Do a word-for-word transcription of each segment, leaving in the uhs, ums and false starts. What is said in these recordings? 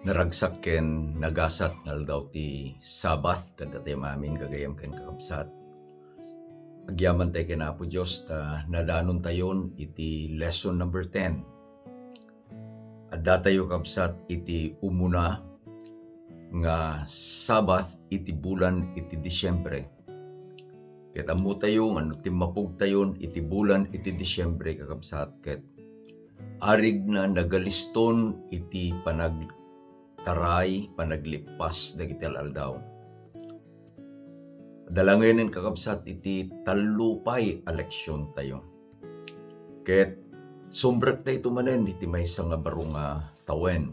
Naragsak ken nagasat nga aldaw ti Sabbath kadatayo amin, gagayyem ken kakabsat. Agyaman tayo ken Apo Dios ta nadanontayon iti lesson number ten. Addatayo, kabsat, iti umuna nga Sabbath iti bulan iti Disiembre. Ket ammotayo nga no timmapugtayon iti bulan iti Disiembre, kakabsat, ket arigna nagaliston iti panagtaray, panaglippas dagiti al-aldaw. Dalangenen, kakabsat, iti tallo pay a leksiontayo. Ket sumrektayo manen iti maysa nga baro nga tawen.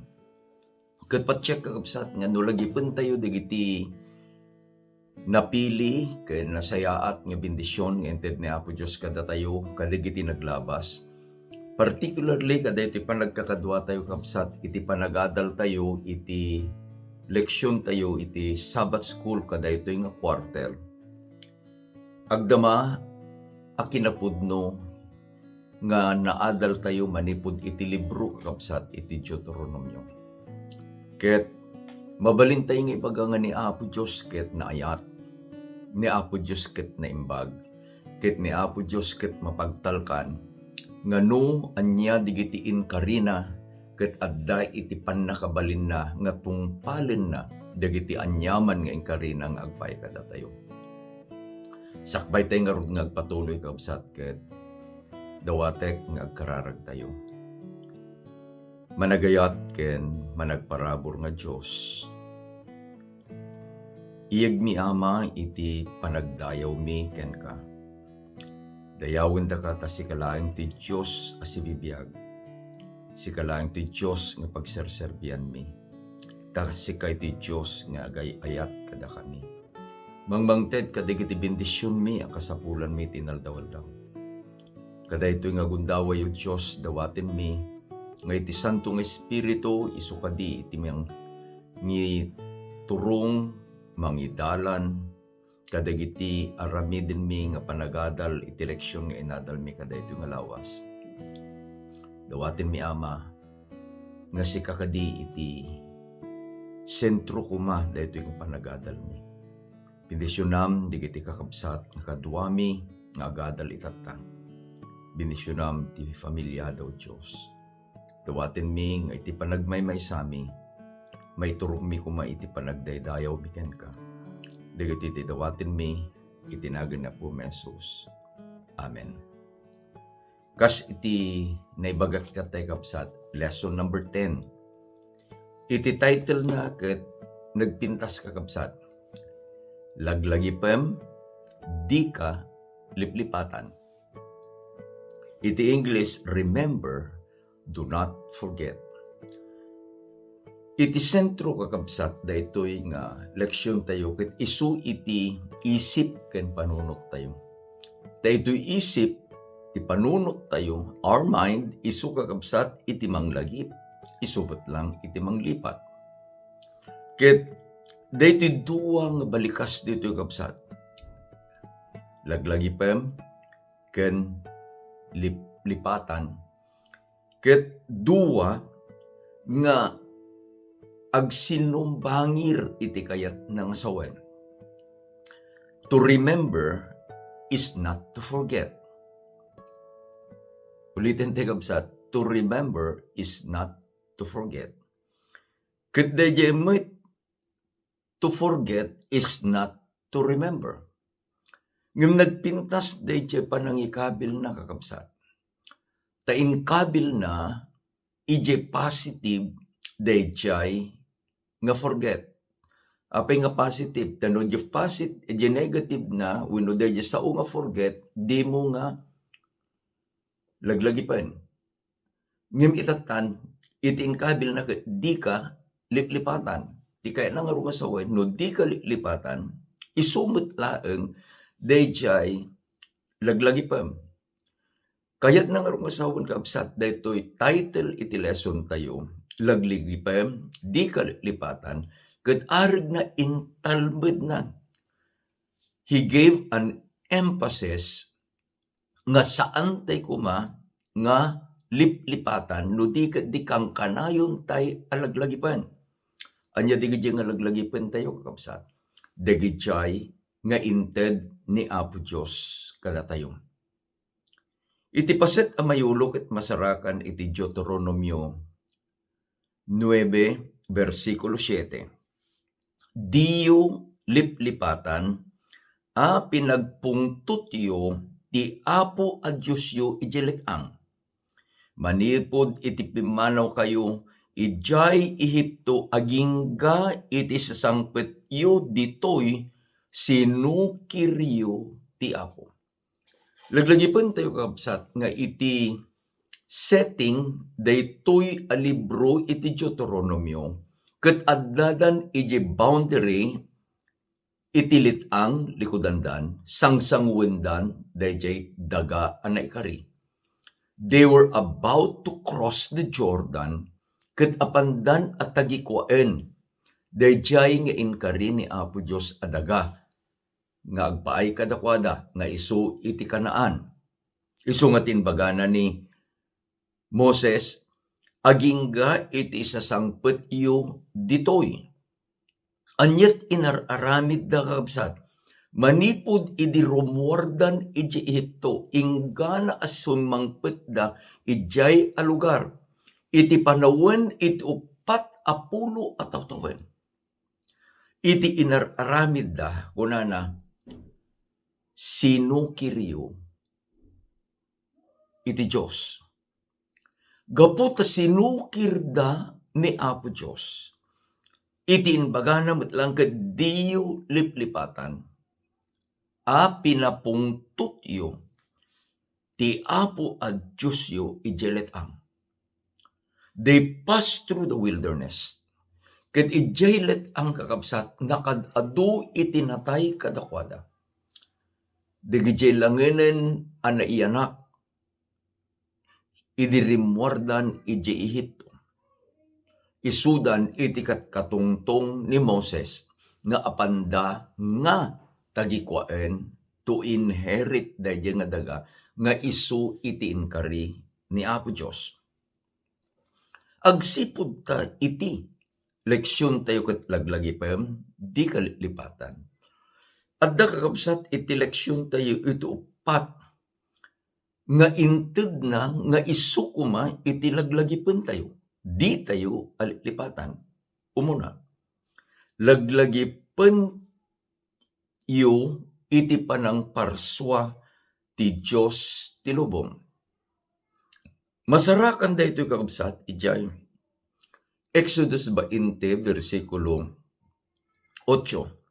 Ket patiek, kakabsat, nga no lagipentayo dagiti napili ken nasayaat nga bendision nga inted ni Apo Dios kadatayo kadagiti naglabas, particularly kadaytoy panagkakaduatayo, kabsat, iti panagadaltayo iti leksiontayo iti Sabbath School kadaytoy nga quarter. Agdama a kinapudno nga naadaltayo manipud iti libro, kakabsat, iti Deuteronomio. Ket mabalintayo nga ibaga nga ni Apo Dios ket naayat, ni Apo Dios ket naimbag, ket ni Apo Dios ket mapagtalkan nga no ania dagiti inkarina ket adda iti pannakabalinna nga tungpalenna dagiti aniaman nga inkarina nga agpaay kadatayo. Sakbaytayo ngarud nga agpatuloy, kabsat, ket dawatek nga agkararagtayo. Managayat ken managparabur nga Dios, iyegmi, Ama, iti panagdayawmi kenka. Dayawendaka ta sika laeng ti Dios a sibibiag. Sika laeng ti Dios nga pagserserbianmi. Ta sika iti Dios nga agay-ayat kadakami. Mangmangted kadagiti bendisionmi a kasapulanmi iti inaldaw-aldaw. Kadaytoy nga gundaway, O Dios, dawatenmi nga iti Santo nga Espiritu, isu kadi iti mangiturong, mangidalan kadagiti aramidenmi nga panagadal iti leksion nga inadalmi kadaytoy nga lawas. Dawatenmi, Ama, nga sika kadi iti sentro koma daytoy nga panagadalmi. Bendisionam dagiti kakabsat nga kaduami nga agadal itatta. Bendisionam ti familiada, O Dios. Dawatenmi nga iti panagmaymaysami, maiturongmi koma iti panagdaydayawmi kenka. Dagitoy ti dawatenmi iti nagan ni Apomi a Jesus. Amen. Kas iti naibagak itattay, kabsat, lesson number ten. Iti title na ket nagpintas, kakabsat, Laglagipem, Dika Liplipatan. Iti English, Remember, Do Not Forget. Iti sentro, kakabsat, daytoy nga leksiontayo ket isu iti isip ken panunottayo. Daytoy isip, ti panunottayo, our mind, isu, kakabsat, iti manglagip, isu met lang iti manglipat. Ket daytoy dua nga balikas ditoy, kabsat. Laglagipem ken lip-, lipatan. Ket dua nga agsinumbangir iti kayatna nga sawen. To remember is not to forget. Uliten ti, kabsat, to remember is not to forget. Ket daydiay met, to forget is not to remember. Ngem nagpintas daydiay panangikabilna, kakabsat. Ta inkabilna idiay positive daydiay nga forget. Apay nga positive? Ta no idiay posit-, idiay negative na, wenno daydiay sao nga forget, dimo nga laglagipen. Ngem itattan, iti inkabilna ket dika liplipatan. Ti kayatna ngarud nga sawen, no dika liplipatan, isu met laeng daydiay laglagipem. Kayatna ngarud nga sawen, kabsat, daytoy title iti lesson tayo, Laglagipem, Dika Liplipatan, ket arigna intalmedna. He gave an emphasis nga saan tay koma nga liplipatan no di ket di kankanayon tay a laglagipen. Ania dagiti nga laglagipentayo, kakabsat? Dagiti nga inted ni Apo Dios kadatayo. Iti paset a mayulo ket masarakan iti Deuteronomio nuebe, bersikulo siete, "Diyo liplipatan a pinagpungtotyo ti Apo a Diosyo idiay let-ang. Manipud iti pimmanawkayo idiay Ehipto agingga iti sasangpetyo ditoy, sinukiryo ti Apo." Laglagipentayo, kakabsat, nga iti setting daytoy a libro iti Deuteronomio, ket addadan iti boundary iti let-ang likudandan, sangsanguendan daydiay daga a naikari. They were about to cross the Jordan, ket apandan a tagikuaen daydiay nga inkari ni Apo Dios a daga nga agpaay kadakuada nga isu iti Canaan. Isu nga ti imbagana ni Moses, "Agingga iti sasangpetyo ditoy." Ania't inar-aramidda, kakabsat? Manipud idi rumuardan idiay Ehipto, inggana a summangpetda idiay a lugar. Iti panawen iti uppat a pulo a tawen. Iti inar-aramidda, kunana, "Sinukiryo iti Dios." Gapu ta sinukirda ni Apo Dios, iti imbagana met laeng ket, "Diyo liplipatan a pinapungtotyo ti Apo a Diosyo idiay let-ang." They passed through the wilderness. Ket idiay let-ang, kakabsat, nakad-adu iti natay kadakuada. Dagiti langenen a naiyanak idi rimmuardan idiay Ehipto. Isudan iti katkatungtong ni Moses nga apanda nga tagikuaen to inherit daydiay nga daga nga isu iti inkari ni Apo Dios. Agsipud ta iti leksiontayo ket laglagipem, di kaliplipatan. Adda, kakabsat, iti leksiontayo iti uppat nga intedna nga isu koma iti laglagipentayo. Ditayo aliplipatan. Umuna, laglagipentayo iti panangparsua ti Dios ti lubong. Masarakan daytoy, kakabsat, idiay Exodus bainte, bersikulo otso,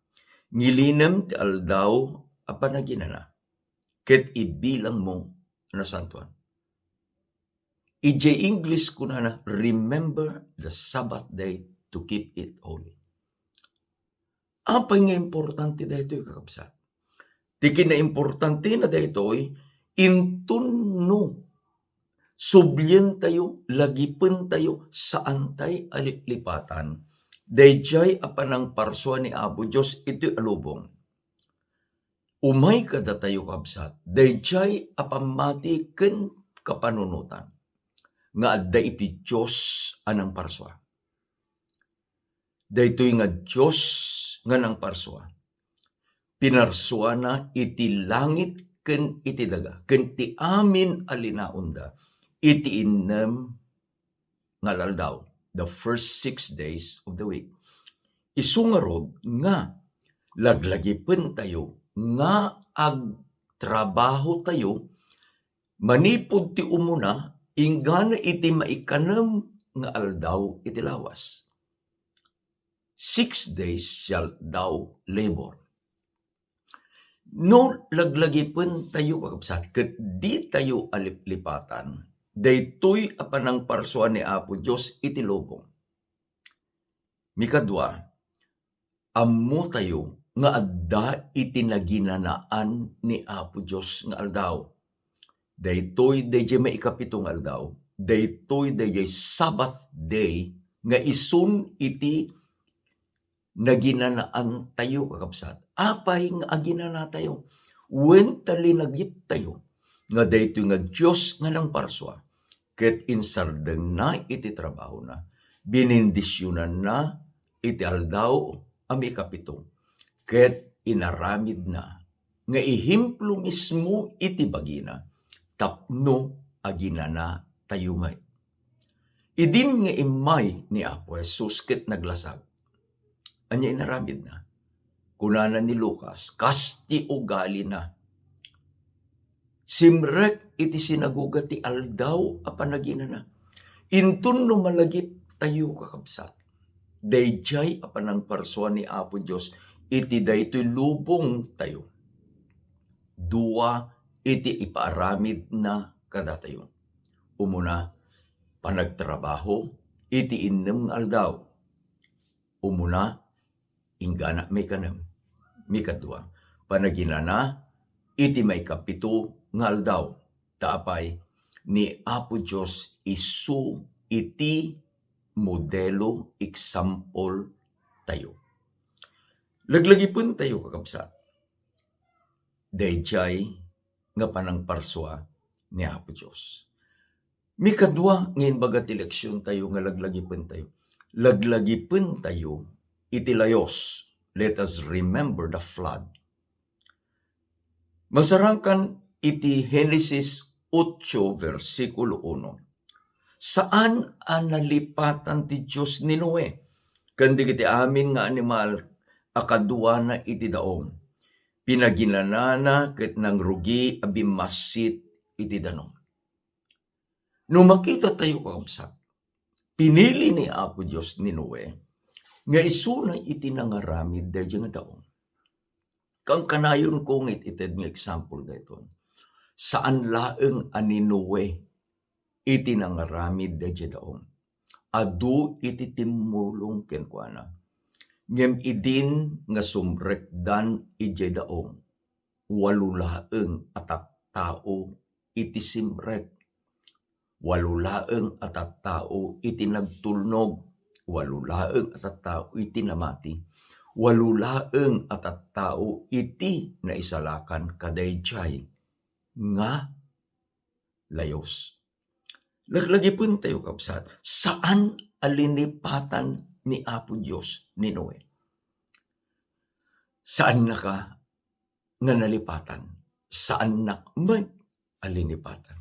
"Ngilinem ti aldaw a panaginana, ket ibilangmo a nasantoan." Idiay English kunana, "Remember the Sabbath day to keep it holy." Apay nga importante daytoy, kakabsat? Ti kinaimportantena daytoy, inton no sublientayo, lagipentayo, saantay a liplipatan daydiay a panangparsua ni Apo Dios iti lubong. Umay kadatayo, kabsat, daydiay a pammati ken kapanunotan nga adda iti Dios a nangparsua. Daytoy nga Dios nga nangparsua, pinarsuana iti langit ken iti daga, ken ti amin a linaonda iti innem nga aldaw, the first six days of the week. Isu ngarud nga laglagipentayo nga agtrabahotayo manipud ti umuna inggana iti maikanem nga aldaw iti lawas. "Six days shalt thou labor." No laglagipentayo, kakabsat, ket ditayo aliplipatan daytoy a panangparsua ni Apo Dios iti lubong, mikadua, ammotayo nga adda iti naginanaan ni Apo Dios nga aldaw. Daytoy daydiay maikapito nga aldaw, daytoy daydiay Sabbath day nga isun iti naginanaantayo, kakabsat. Apay nga aginanatayo? Wen ta linagiptayo nga daytoy nga Dios nga nangparsua ket insardengna iti trabahona, binindisionanna iti aldaw a mikapito, ket inaramidna nga ehemplo mismo iti bagina tapno aginana tayo met. Idin nga immay ni Apo Jesus ket naglasag. Ania inaramidna? Kunana ni Lucas, kas ti ugalina. Simrek iti sinagoga ti aldaw a panaginana. Inton no malagiptayo, kakabsat, daydiay a panangparsua ni Apo Dios iti daytoy lubongtayo. Dua iti ipaaramidna kadatayo. Umuna, panagtrabaho iti innem nga aldaw. Umuna, inggana maikanem. Mikadua, panaginana iti maikapito nga aldaw. Ta apay, ni Apo Dios isu iti modelo, example tayo. Laglagipentayo, kakabsat, daydiay nga panangparsua ni Apo Dios. Mikadua nga imbaga ti leksiontayo nga laglagipentayo. Laglagipentayo iti layos. Let us remember the flood. Masarangkan iti Genesis otso, bersikulo uno. Saan a nalipatan ti Dios ni Noe ken dagiti amin nga animal a kaduana iti daong. Pinaginanana ket nangrugi a bimmassit iti danum. No makitatayo, kakabsat, pinili ni Apo Dios ni Noe nga isuna iti nangaramid daydiay nga daong. Kankanayonko nga it-ited nga example daytoy. Saan laeng a ni Noe iti nangaramid daydiay daong. Adu iti timmulong kenkuana. Ngem idin nga sumrekdan idiay daong, walo laeng a tattao iti simrek. Walo laeng a tattao iti nagtulnog. Walo laeng a tattao iti namati. Walo laeng a tattao iti naisalakan kadaydiay nga layos. Laglagipentayo, kabsat, saan a linipatan ni Apo Dios ni Noe. Saannaka nga nalipatan. Saannak met a linipatan.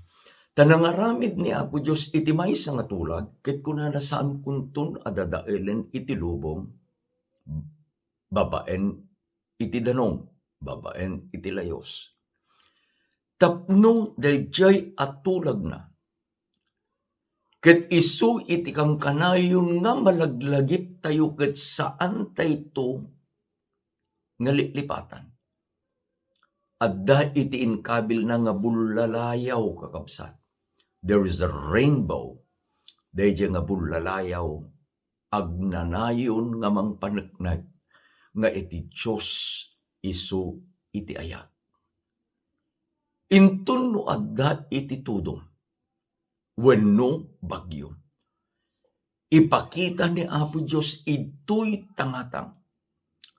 Ta nangaramid ni Apo Dios iti maysa nga tulag, ket kunana, saankonton a dadaelen iti lubong babaen iti danum, babaen iti layos. Tapno daydiay a tulagna, ket isu iti kankanayon nga malaglagiptayo ket saantayto nga liplipatan. Adda iti inkabilna nga bullalayaw, kakabsat. There is a rainbow. Daydiay nga bullalayaw, agnanayon nga mangpaneknek nga iti Dios isu iti ayat. Inton no adda iti tudong wenno bagyo, ipakita ni Apo Dios idtoy tangatang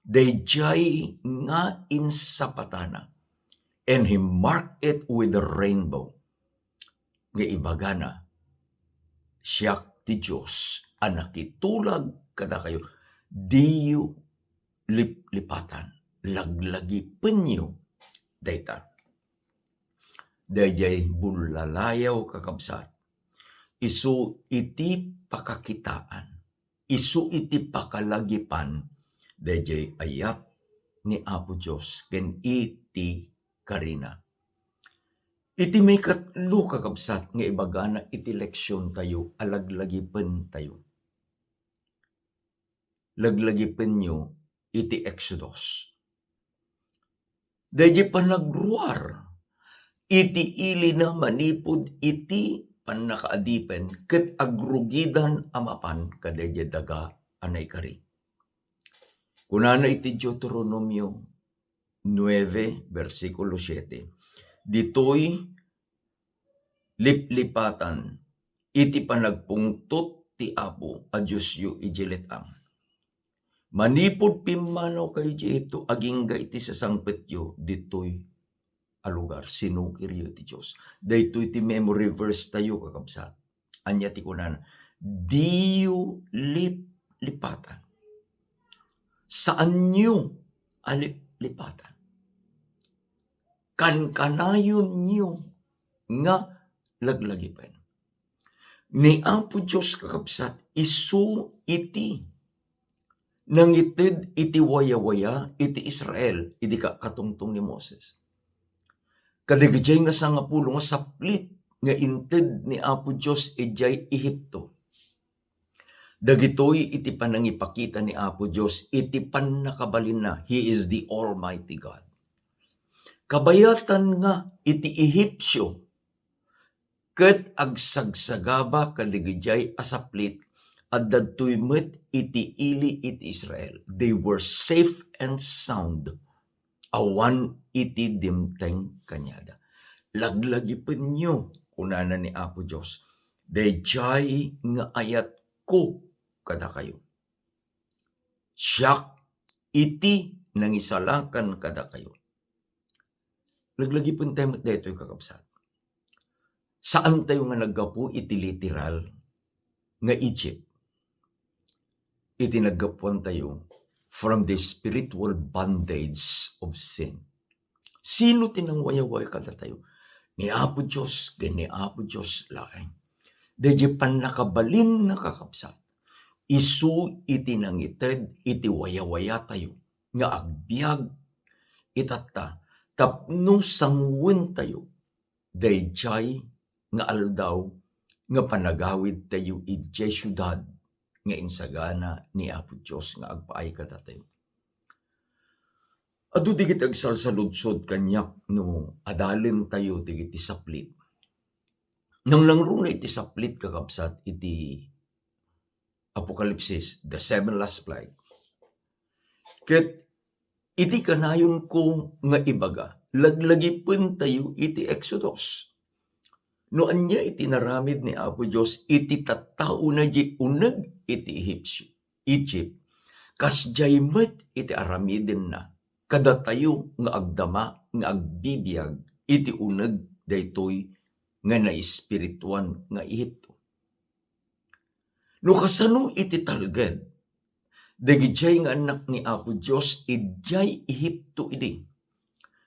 daydiay nga insapatana, and he marked it with a rainbow, nga ibagana, "Siak ti Dios a nakitulag kadakayo, diyo liplipatan, laglagipenyo dayta." Daydiay bullalayaw, kakabsat, isu iti pakakitaan, isu iti pakalagipan daydiay ayat ni Apo Dios ken iti karina. Iti maikatlo, kakabsat, nga ibagana iti leksiontayo a laglagipentayo. Laglagipenyo iti Exodus. Daydiay panagruar iti ilina manipud iti pannakaadipen ket agrugidan a mapan kadaydiay daga a naikari. Kunana iti Deuteronomio nuebe, bersikulo siete, "Ditoy liplipatan iti panagpungtot ti Apo a Diosyo idiay let-am. Manipud pimmanawkayo idiay Egipto, agingga iti sasangpetyo ditoy a lugar, sinukiryo ti Dios." Daytoy ti memory verse tayo, kakabsat. Ania ti kunana? Diyo liplipatan. Saanyo a liplipatan. Kankanayonyo nga laglagipen. Ni Apo Dios, kakabsat, isu iti nangited iti wayawaya iti Israel idi ka-, katungtong ni Moses. Kadagijay nga sangapulo nga saplit nga inted ni Apo Dios idiay Ehipto. Dagitoy iti panangipakita ni Apo Dios iti pannakabalinna. He is the Almighty God. Kabayatan nga iti Ehipsio ket agsagsagaba kadagijay a saplit, adda ditoy met iti ili iti Israel. They were safe and sound. Awan iti dimteng kaniada. Laglagipenyo, kunana ni Apo Dios, daydiay nga ayatko kadakayo. Siak iti nangisalakan kadakayo. Laglagipentayo met daytoy, kakabsat. Saantayo nga naggapu iti literal nga Egypt. Iti naggapuantayo from the spiritual bondage of sin. Sino ti nangwayawaya kadatayo? Ni Apo Dios, ken ni Apo Dios laeng. Daydiay pannakabalinna, kakabsat, isu iti nangited iti wayawayatayo nga agbiag itatta tapno sangwentayo daydiay nga aldaw nga panagawidtayo idiay siudad nga insagana ni Apo Dios nga agpaay kadatayo. Adu dagiti agsalsaludsod kaniak no adalentayo dagiti saplit. Nangnangruna iti saplit, kakabsat, iti Apokalipsis, the seven last plague. Ket iti kanayonko nga ibaga, laglagipentayo iti Exodus. No ania iti inaramid ni Apo Dios iti tattaona diay uneg iti Ehipsio, Egypt, kasdiay met iti aramidenna kadatayo nga agdama nga agbibiag iti uneg daytoy nga naespirituan nga Ehipto. No kasano iti talged dagidiay nga annak ni Apo Dios idiay Ehipto idi,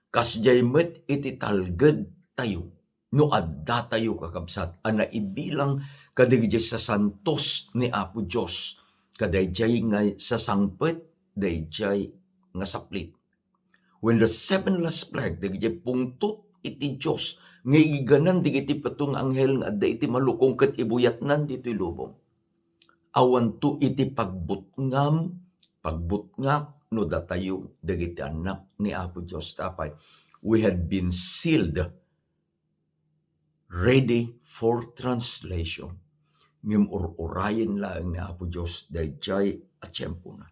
kasdiay met iti talgedtayo no addatayo, kakabsat, a naibilang kadagidiay sasantos ni Apo Dios, kadaydiay nga sasangpet daydiay nga saplit. When the seven last plague, dagiti pungtot iti Dios nga igiganan dagiti peto nga anghel nga adda iti malukong ket ibuyatnan ditoy lubong. Awanto iti pagbutngam, pagbutngak no datayo dagiti annak ni Apo Dios. Tapay, we had been sealed, ready for translation. Ngem ur-urayen laeng ni Apo Dios daydiay a tiempona.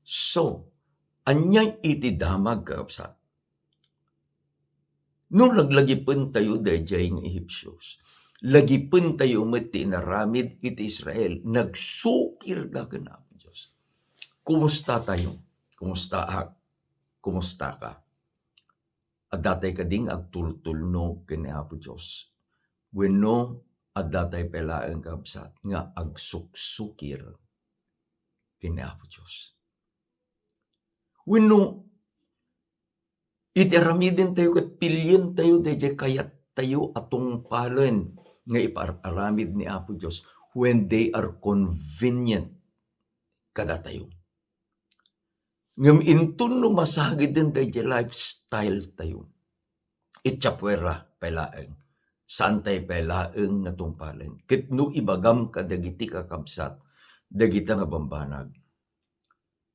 So, ania iti damag, kakabsat? No laglagipentayo daydiay nga Ehipsios, lagipentayo met ti inaramid iti Israel, nagsukirda ken Apo Dios. Kumustatayo? Kumustaak? Kumustaka? Addatay kadi nga agtultulnog ken ni Apo Dios? Wenno addatay pay laeng, kabsat, nga agsuksukir ken ni Apo Dios? Wenno iti aramidentayo ket pilientayo daydiay kayattayo a tungpalen nga ipar-aramid ni Apo Dios when they are convenient kadatayo. Ngem inton no masagiden daydiay lifestyle tayo, itsapuera pay laeng, saantay pay laeng nga tungpalen. Ket no ibagam kadagiti kakabsat, dagita nga bambanag,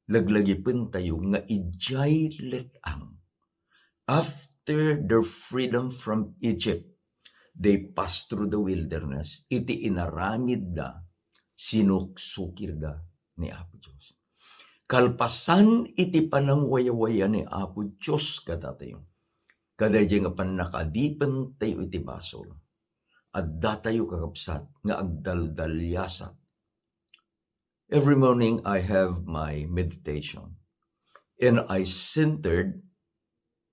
laglagipentayo nga idiay let-ang, after their freedom from Egypt, they passed through the wilderness. Iti inaramidda, sinuksukirda ni Apo Dios. Kalpasan iti panangwayawaya ni Apo Dios kadatayo, kadaydiay nga pannakaadipentayo iti basol, addatayo, kakabsat, nga agdaldaliasat. Every morning, I have my meditation. And I centered,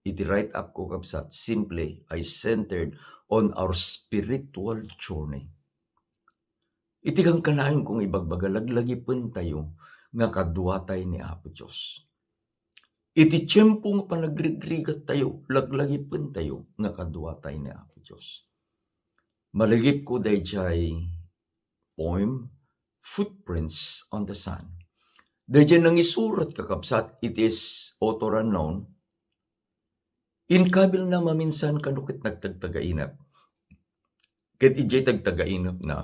iti write-up ko, kabsat, simply, I centered on our spiritual journey. Iti kankanayon kong ibagbaga, laglagipentayo nga kaduatay ni Apo Dios. Iti tiempo nga panagrigrigattayo, laglagipentayo nga kaduatay ni Apo Dios. Malagipko daydiay poem, Footprints on the Sand. Daydiay nangisurat, kakabsat, it is author unknown. Inkabilna maminsan kano ket nagtagtagainep. Ket idiay tagtagainepna,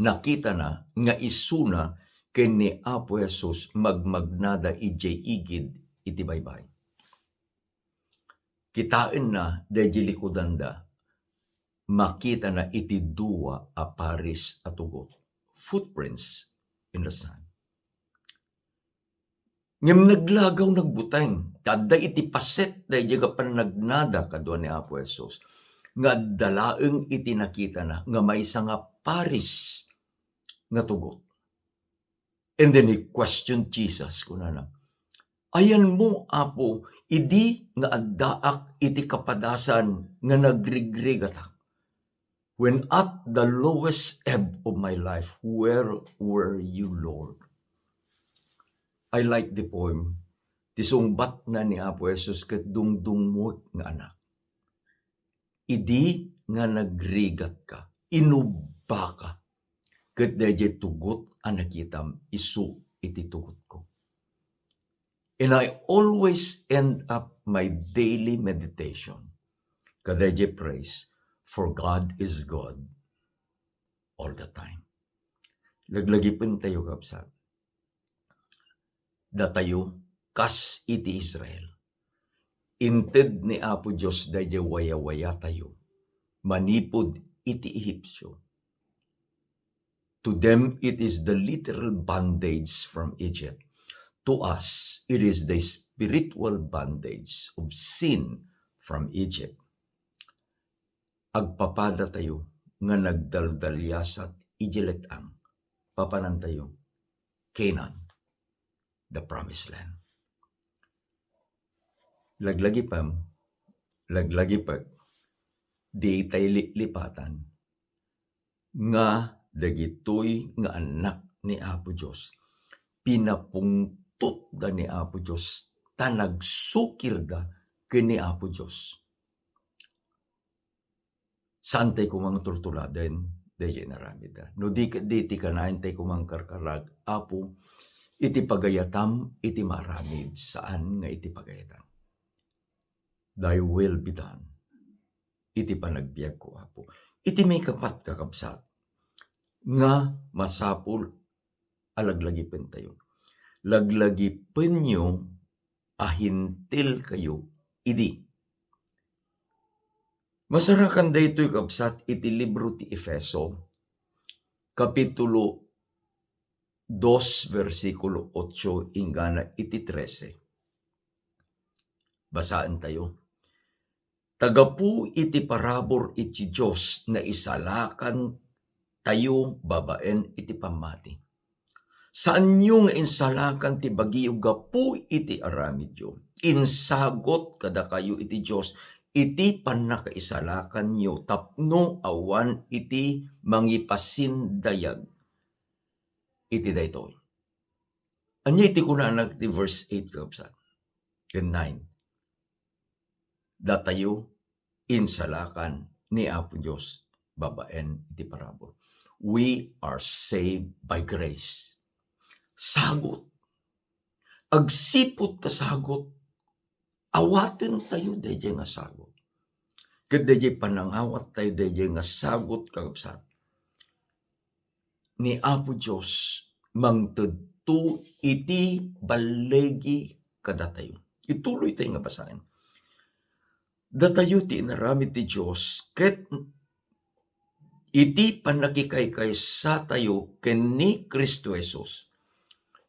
nakitana nga isuna ken ni Apo Jesus magmagnada idiay igid iti baybay. Kitaenna daydiay likudanda, makitana iti dua a paris a tugot, footprints in the sand. Ngem naglagaw, nagbuteng, ta adda iti paset daydiay nga pannagnada kadua ni Apo Jesus, nga adda laeng iti nakitana nga maysa nga paris nga tugot. And then he questioned Jesus, kunana, "Ayanmo, Apo, idi nga addaak iti kapadasan nga nagrigrigatak? When at the lowest ebb of my life, where were you, Lord?" I like the poem. Ti sungbatna ni Apo Jesus ket dungdungngotna nga anak. Idi nga nagrigatka, inubbaka, ket daydiay tugot a nakitam isu iti tugotko. And I always end up my daily meditation kadaydiay praise, "For God is God all the time." Laglagipentayo, kabsat. Datayo, kas iti Israel, inted ni Apo Dios daydiay wayawayatayo manipud iti Ehipsio. To them, it is the literal bondage from Egypt. To us, it is the spiritual bondage of sin from Egypt. Agpapadatayo nga nagdaldaliasat idiay let-ang. Papanantayo Canaan, the promised land. Laglagipem, laglagipek, di tay liplipatan nga dagitoy nga annak ni Apo Dios, pinapungtotda ni Apo Dios, ta nagsukirda ken ni Apo Dios. Saantay koma nga tultuladen daydiay inaramidda. No di ket di ti kanayon tay koma nga karkarag, Apo, iti pagayatam iti maaramid, saan nga iti pagayatam. Thy will be done iti panagbiagko, Apo. Iti maikapat, kakabsat, nga masapul a laglagipentayo. Laglagipenyo a Hentilkayo idi. Masarakan daytoy, kabsat, iti libro ti Efeso, kapitulo dos, bersikulo otso inggana iti trese. Basaentayo. Ta gapu iti parabur iti Dios, naisalakantayo babaen iti pammati. Saanyo nga insalakan ti bagiyo gapu iti aramidyo. Insagut kadakayo iti Dios iti pannakaisalakanyo tapno awan iti mangipasindayag iti daytoy. Ania iti kunana ti verse eight, kabsat, ken nine? Datayo insalakan ni Apo Dios babaen iti parabur. We are saved by grace. Sagut. Agsipud ta sagut, awatentayo daydiay nga sagut. Ket daydiay panangawattayo daydiay nga sagut, kakabsat, ni Apo Dios mangtedto iti balligi kadatayo. Ituloytayo nga basaen. Datayo ti inaramid ti Dios, ket iti pannakikaykaysaatayo ken ni Cristo Jesus,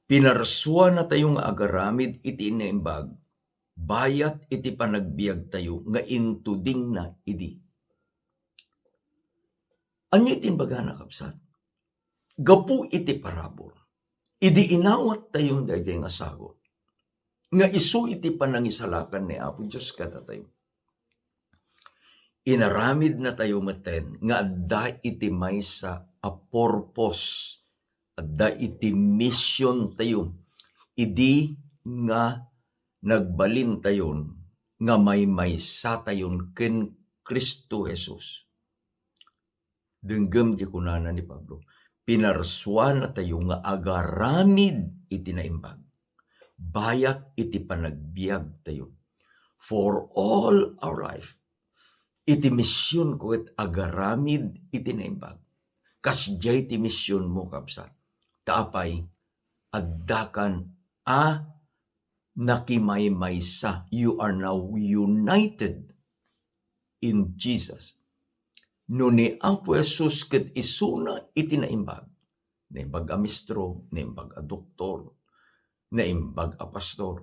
pinarsuanatayo nga agaramid iti naimbag, bayat iti panagbiagtayo nga intudingna idi. Ania iti imbagana, kabsat? Gapu iti parabur, idi inawattayo daydiay nga sagut, nga isu iti panangisalakan ni Apo Dios kadatayo, inaramidnatayo metten nga adda iti maysa a purpose a Adda iti misiontayo idi nga nagbalintayon nga maymaysatayon ken Cristo Jesus. Denggem ti kunana ni Pablo, pinarsuanatayo nga agaramid iti naimbag, bayat iti panagbiagtayo. For all our life, iti misionko ket agaramid iti naimbag. Kasdiay ti misionmo, kabsat. Ta apay, addakan a nakimaymaysa. You are now united in Jesus. No ni Apo Jesus ket isuna iti naimbag, naimbag a mistro, naimbag a doktor, naimbag a pastor,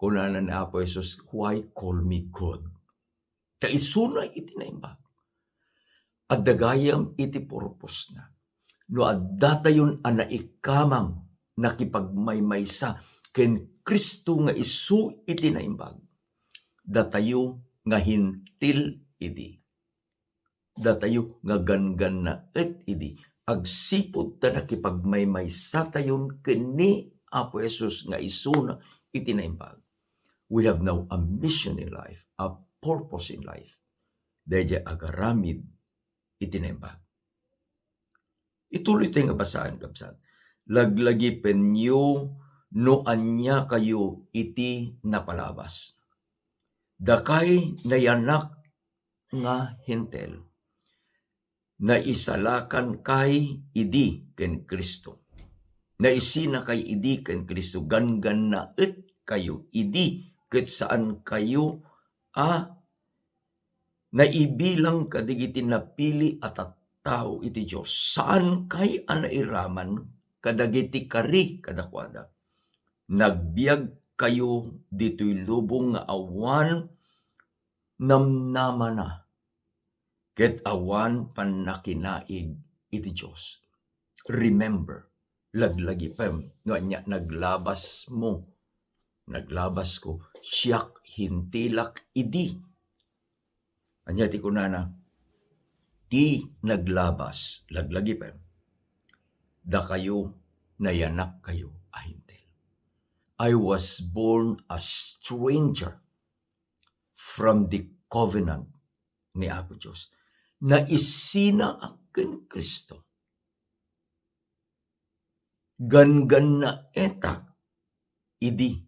kunana ni Apo Jesus, "Why call me good?" Ta isuna iti naimbag. Adda gayam iti purposna. No addatayon a naikamang, nakipagmaymaysa ken Cristo nga isu iti naimbag, datayo nga Hentil idi, datayo nga ganggannaet idi, agsipud ta nakipagmaymaysatayon ken ni Apo Jesus nga isuna iti naimbag. We have now a mission in life, a purpose in life. Daydiay agaramid iti naimbag. Ituloytayo nga basaen, kabsat. Laglagipenyo no ania kayo iti napalabas. Dakay nayanak nga Hentil, naisalakan kay idi ken Cristo. Naisina kay idi ken Cristo. Ganggannaet kayo idi ket saan kayo a naibilang kadagiti napili a tattao iti Dios. Saan kay a nairaman kadagiti kari kadakuada. Nagbiag kayo ditoy lubong nga awan namnamana ket awan pannakinaig iti Dios. Remember, laglagipem no ania naglabasmo. Naglabasko, siak Hentilak idi. Ania ti kunana? Ti naglabas, laglagipem, dakayo, nayanak kayo a Hentil. I was born a stranger from the covenant ni Apo Dios. Naisina ken Cristo. Ganggannaetak idi.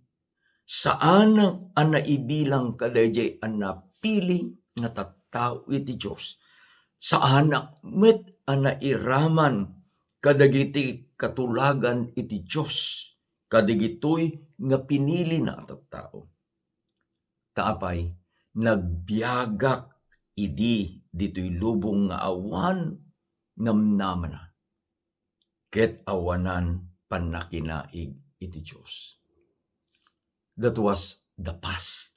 Saanak a naibilang kadaydiay a napili nga tattao iti Dios. Saanak met a nairaman kadagiti katulagan iti Dios, kadagitoy nga pinilina a tattao. Ta apay, nagbiagak idi ditoy lubong nga awan namnamana, ket awanan pannakinaig iti Dios. That was the past.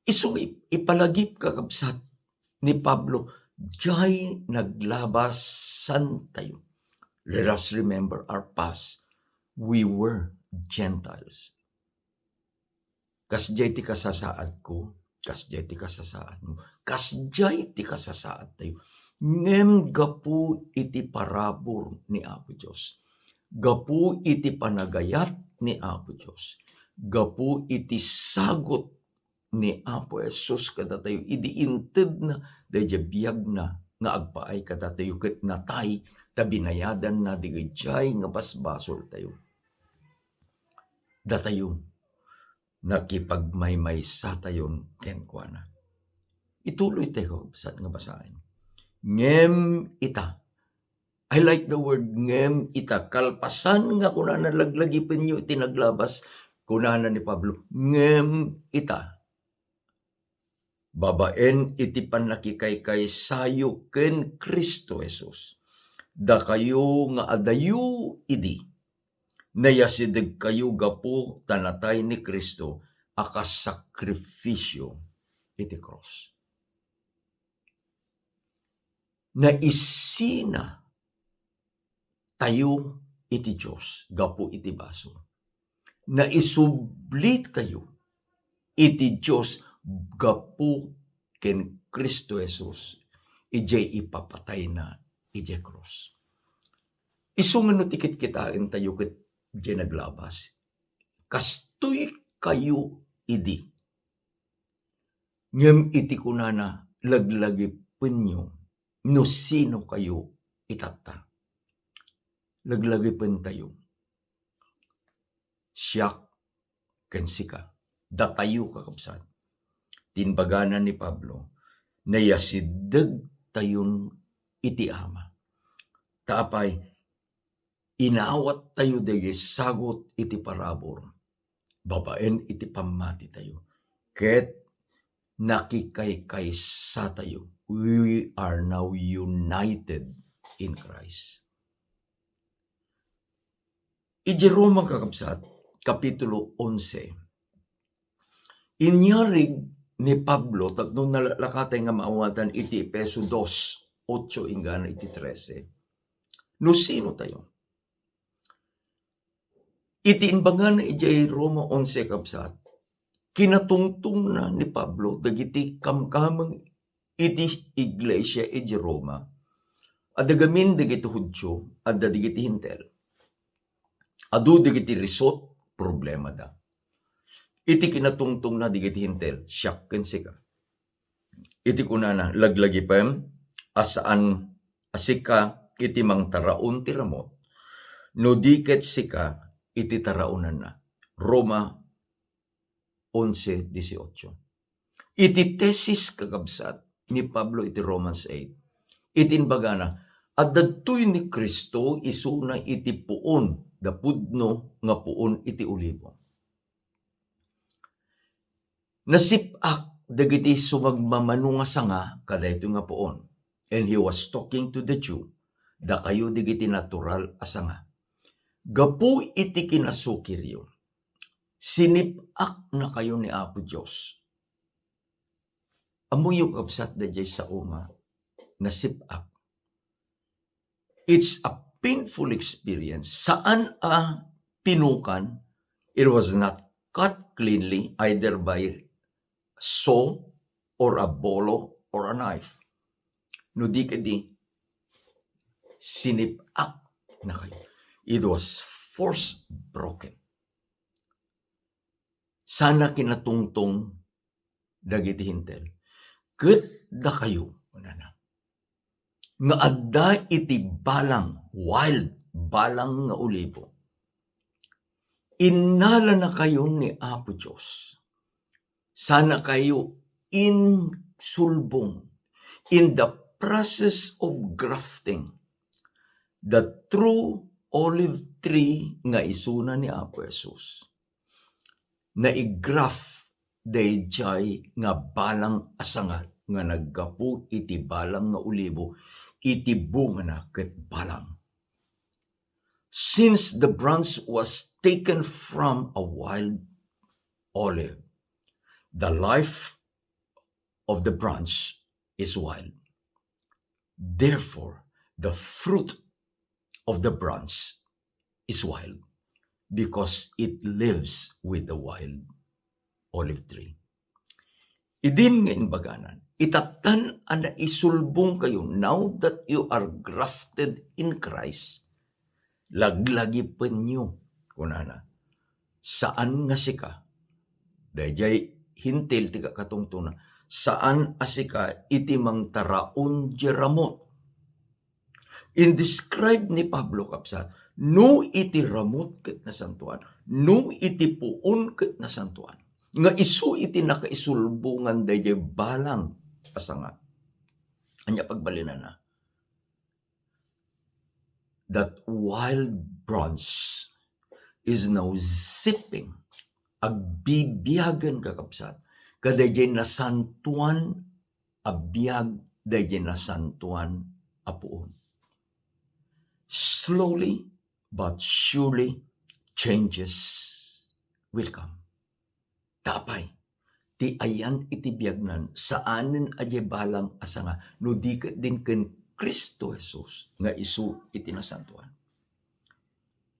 Isu nga ip-, ipalagip, kakabsat, ni Pablo, jay naglabasantayo. Let us remember our past. We were Gentiles. Kasjay ti kasasaadko, kasjay ti kasasaadmo, kasjay ti kasasaadtayo. Ngem gapu iti parabur ni Apo Dios, gapu iti panagayat ni Apo Dios, gapu iti sagut ni Apo Jesus kadatayo idi intedna daydiay biagna nga agpaay kadatayo ket natay ta binayadanna dagijay nga basbasoltayo. Datayo, nakipagmaymaysatayon kenkuana. Ituloytayo, kabsat, nga basaen. Ngem ita, I like the word ngem ita. Kalpasan nga kunana, laglagipenyo iti naglabas, kunana ni Pablo, ngem ita, babaen iti pannakikaykaysayo ken Cristo Jesus, dakayo nga adayo idi, nayasidegkayo gapu ta natay ni Cristo a kas sakrifisio iti krus. Naisina tayo iti Dios gapu iti basol. Naisubli tayo iti Dios gapu ken Cristo Jesus, idiay ipapatayna idiay krus. Isu nga no ti kitkitaentayo ket diay naglabas, kastoykayo idi. Ngem iti kunana, laglagipenyo no sinokayo itatta. Laglagipentayo. Siak ken sika. Datayo, kakabsat. Ti imbagana ni Pablo, naiyasidegtayon iti Ama. Ta apay, inawattayo dagiti sagut iti parabur babaen iti pammatitayo. Ket nakikaykaysatayo. We are now united in Christ. Iti Roma, kakabsat, Kapitulo onse, inyarig ni Pablo, tapno nalakatay nga maawatan iti Efeso dos, otso inggana iti trese. No sino tayo? Iti imbagana idiay Roma onse, kabsat, kinatungtongna ni Pablo dagiti kamkameng iti iglesia iti Roma, adda gamin dagiti Judio, adda dagiti Hentil. Adu dagiti risot problemada. Iti kinatungtongna dagiti Hentil, siak ken sika. Iti kunana, laglagipem a saan a sika iti mangtaraon ti ramut, no di ket sika iti taraonanna. Roma onse dieciocho. Iti tesis, kakabsat, ni Pablo iti Romans eight, iti imbagana, adda daytoy ni Cristo isuna iti puon, da pudno nga puon iti olibo. Nasip-ak dagiti sumagmamano nga sanga kadaytoy nga puon. And he was talking to the Jew, dakayo dagiti natural a sanga. Gapu iti kinasukiryo, sinip-aknakayo ni Apo Dios. Ammoyo, kabsat, daydiay sao nga nasip-ak. It's a painful experience. Saan a pinukan. It was not cut cleanly either by saw or a bolo or a knife. No di kadi, sinip-aknakayo. It was force broken. Sana kinatungtong dagiti Hentil. Ket dakayo, kunana, nga adda iti balang, wild, balang nga olibo, innalanakayo ni Apo Dios. Sanakayo insulbong in the process of grafting the true olive tree nga isuna ni Apo Jesus. Naigraft daydiay nga balang a sanga nga naggapu iti balang nga olibo, iti bungana ket balang. Since the branch was taken from a wild olive, the life of the branch is wild. Therefore, the fruit of the branch is wild, because it lives with the wild olive tree. Idin nga imbaganan, itatan a naisulbongkayo, now that you are grafted in Christ, laglagipenyo, kunana, saan nga sika, daydiay Hentil ti kakatungtona, saan a sika iti mangtaraon diay ramut. In-describe ni Pablo, kabsat, no iti ramut ket nasantoan, no iti puon ket nasantoan, nga isu iti nakaisulbongan daydiay balang a sanga. Ania pagbalinana? That wild branch is now zipping, agbibiagen, kakabsat, kadaydiay nasantoan a biag, daydiay nasantoan a puon. Slowly but surely, changes will come. Ta apay, ti ayan iti biagnan, saanen a diay balang a sanga, no di ket din ken Cristo Jesus nga isu iti nasantoan.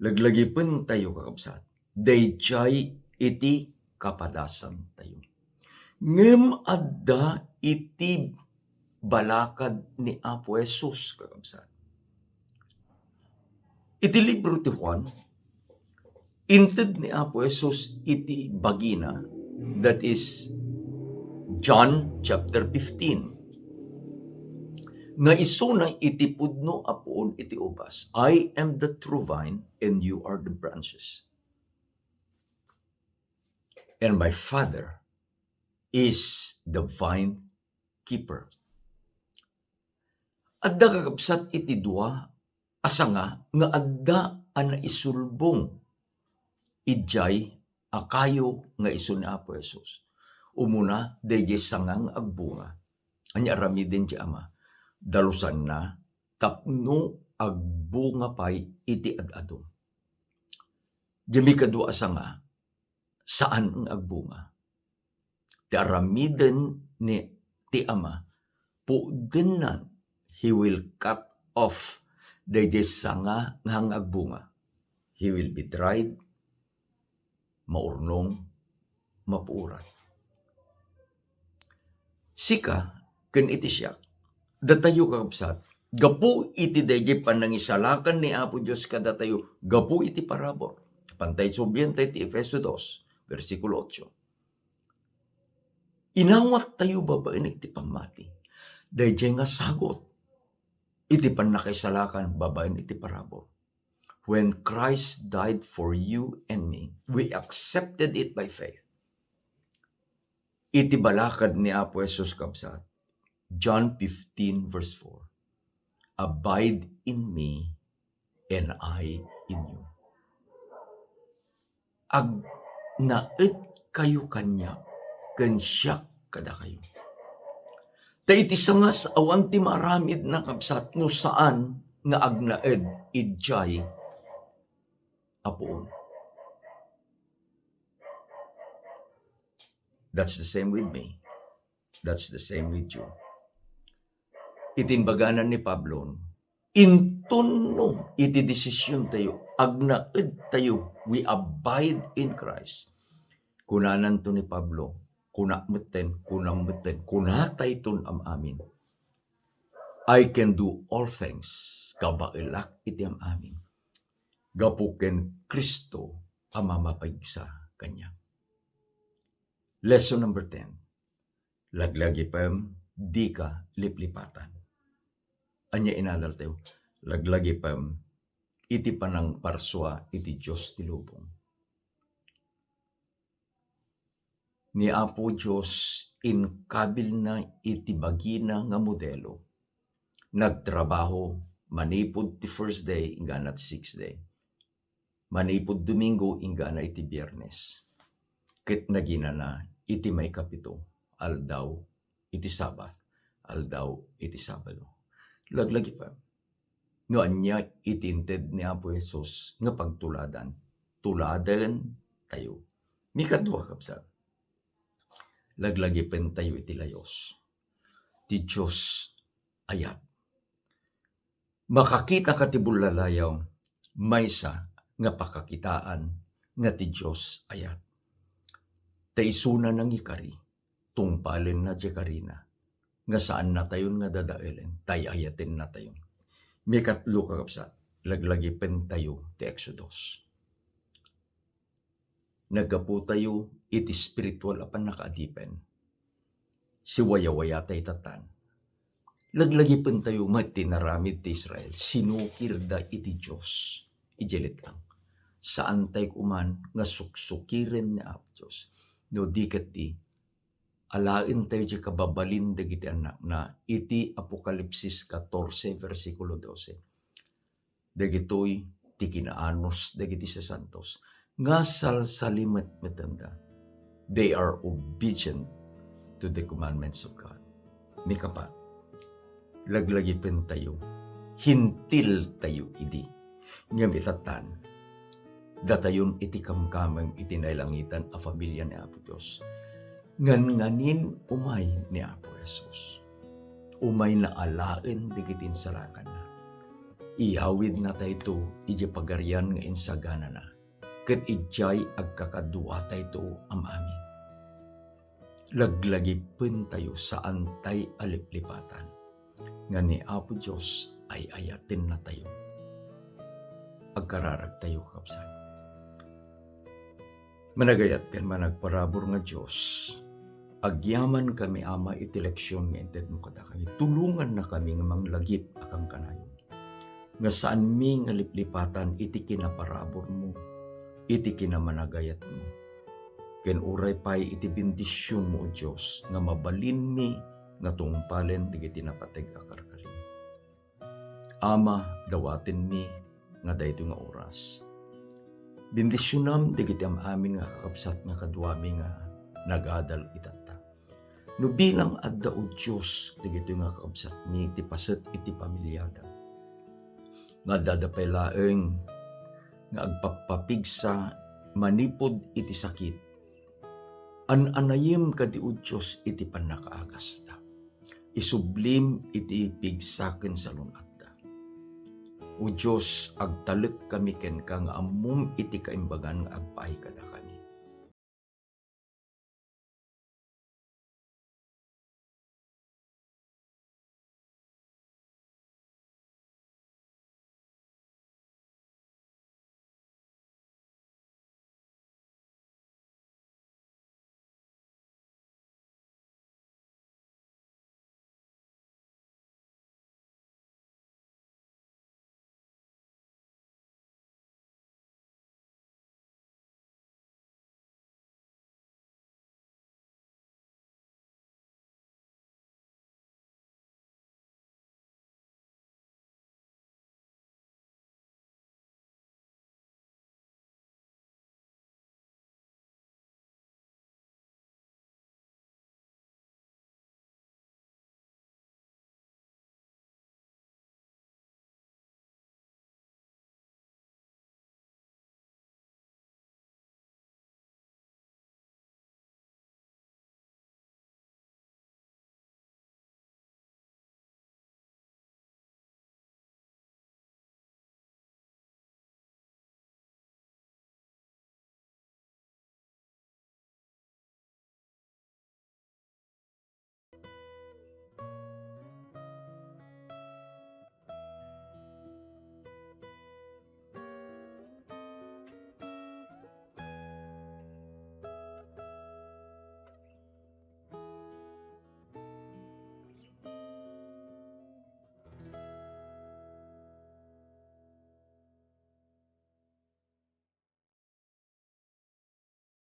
Laglagipentayo, kakabsat, daydiay iti kapadasantayo. Ngem adda iti balakad ni Apo Jesus, kakabsat. Iti libro ti Juan, inted ni Apo Jesus iti bagina, that is John chapter fifteen, nga isuna iti pudno a puon iti ubas, "I am the true vine and you are the branches. And my Father is the vine keeper." Adda kakabsat iti dua a sanga nga adda a naisulbong idiay a kayo nga isu ni Apo Jesus. Umuna, daydiay sanga nga agbunga. Ania aramiden ti Ama? Dalusanna tapno agbunga pay iti ad-adu. Diay mikadua a sanga, saan nga agbunga. Ti aramiden ni ti Ama, puoddenna, He will cut off daydiay sanga nga agbunga. He will be dried, maurnong, mapuoran. Sika ken iti siak, datayo, kakabsat, gapu iti daydiay panangisalakan ni Apo Dios kadatayo gapu iti parabur. Apantay sublienta iti Efeso dos, bersikulo otso. Inawattayo babaen iti pammati. Daydiay nga sagut iti pannakaisalakan babaen iti parabur. When Christ died for you and me, we accepted it by faith. Iti balakad ni Apo Jesus, kabsat, John fifteen verse four, "Abide in me and I in you." Agnaedkayo kaniak, ken siak kadakayo. Ta iti sangas, awan ti maaramidna, kabsat, no saan nga agnaed idiay a puon. That's the same with me. That's the same with you. Iti imbagana ni Pablo, inton no iti desisiontayo, agnaedtayo, we abide in Christ. Kunananto ni Pablo, kuna metten, kuna metten, kunatayton am-amin, "I can do all things," kabaelak iti am-amin, gapu ken Cristo a mamapigsa kaniak. Lesson number ten. Laglagipem, dika liplipatan. Ania inadaltayo? Laglagipem iti panangparsua iti Dios ti lubong. Ni Apo Dios, inkabilna iti bagina nga modelo. Nagtrabaho manipud ti first day inggana ti sixth day. Manipud Domingo inggana iti Biernes, ket naginana iti maikapito, aldaw iti Sabat, aldaw iti Sabado. Laglagipem, no ania iti inted ni Apo Jesus nga pagtuladan, tuladentayo. Mikadua, kabsat, laglagipentayo iti layus. Ti Dios ayat. Makakitaka ti bullalayaw, maysa nga pakakitaan nga ti Dios ayat. Ta isuna nangikari, tungpalenna diay karina, nga saannatayon nga dadaelen, ta ay-ayatennatayon. Mikatlo, kakabsat, laglagipentayo ti Exodus. Naggapu tayo iti spiritual a pannakaadipen. Siwayawaya tayo tatan. Laglagipentayo met ti inaramid ti Israel. Sinukirda iti Dios idiay letang. Saan tayo koma nga suksukiren ni Apo Dios. No di ket ti, alaentayo ti kababalin dagiti annakna iti Apokalipsis katorse, bersikulo dose. Dagitoy ti kinaanus dagiti sasantos nga salsalimetmetenda. They are obedient to the commandments of God. Mikapat, laglagipentayo, hintil tayo idi. Ngem itatan, datayon iti kamkameng iti nailangitan a familia ni Apo Dios. Nganganin umay ni Apo Jesus. Umayna alaen dagiti insalakanna. Iyawidna tayto idiay pagarian nga insaganana, ket idiay agkakaduatayto am-amin. Laglagipentayo, saantay a liplipatan, nga ni Apo Dios ay-ayatennatayo. agkararagtayo, kakabsat. Managayat ken managparabur nga Dios, agyaman kami, Ama, iti leksion nga intedmo kadakami. Tulonganna kami nga manglagip a kankanayon, nga saanmi nga liplipatan iti kinaparaburmo, iti kinamanagayatmo. Ken uray pay iti bendisionmo, O Dios, nga mabalinmi nga tungpalen dagiti napateg a karkarim. Ama, dawatenmi nga daytoy nga oras. Bendisionam dagiti am-amin nga kakabsat nga kaduami nga nagadal itatta. No bilang adda, O Dios, dagitoy nga kakabsatmi ti paset iti pamiliada, nga addada pay laeng nga agpappapigsa manipud iti sakit, an-anayem kadi, O Dios, iti pannakaagasta. Isublim iti pigsa ken salun-atta. O Dios, agtalek kami kenka nga ammom iti kaimbagan nga agpaay kadakami.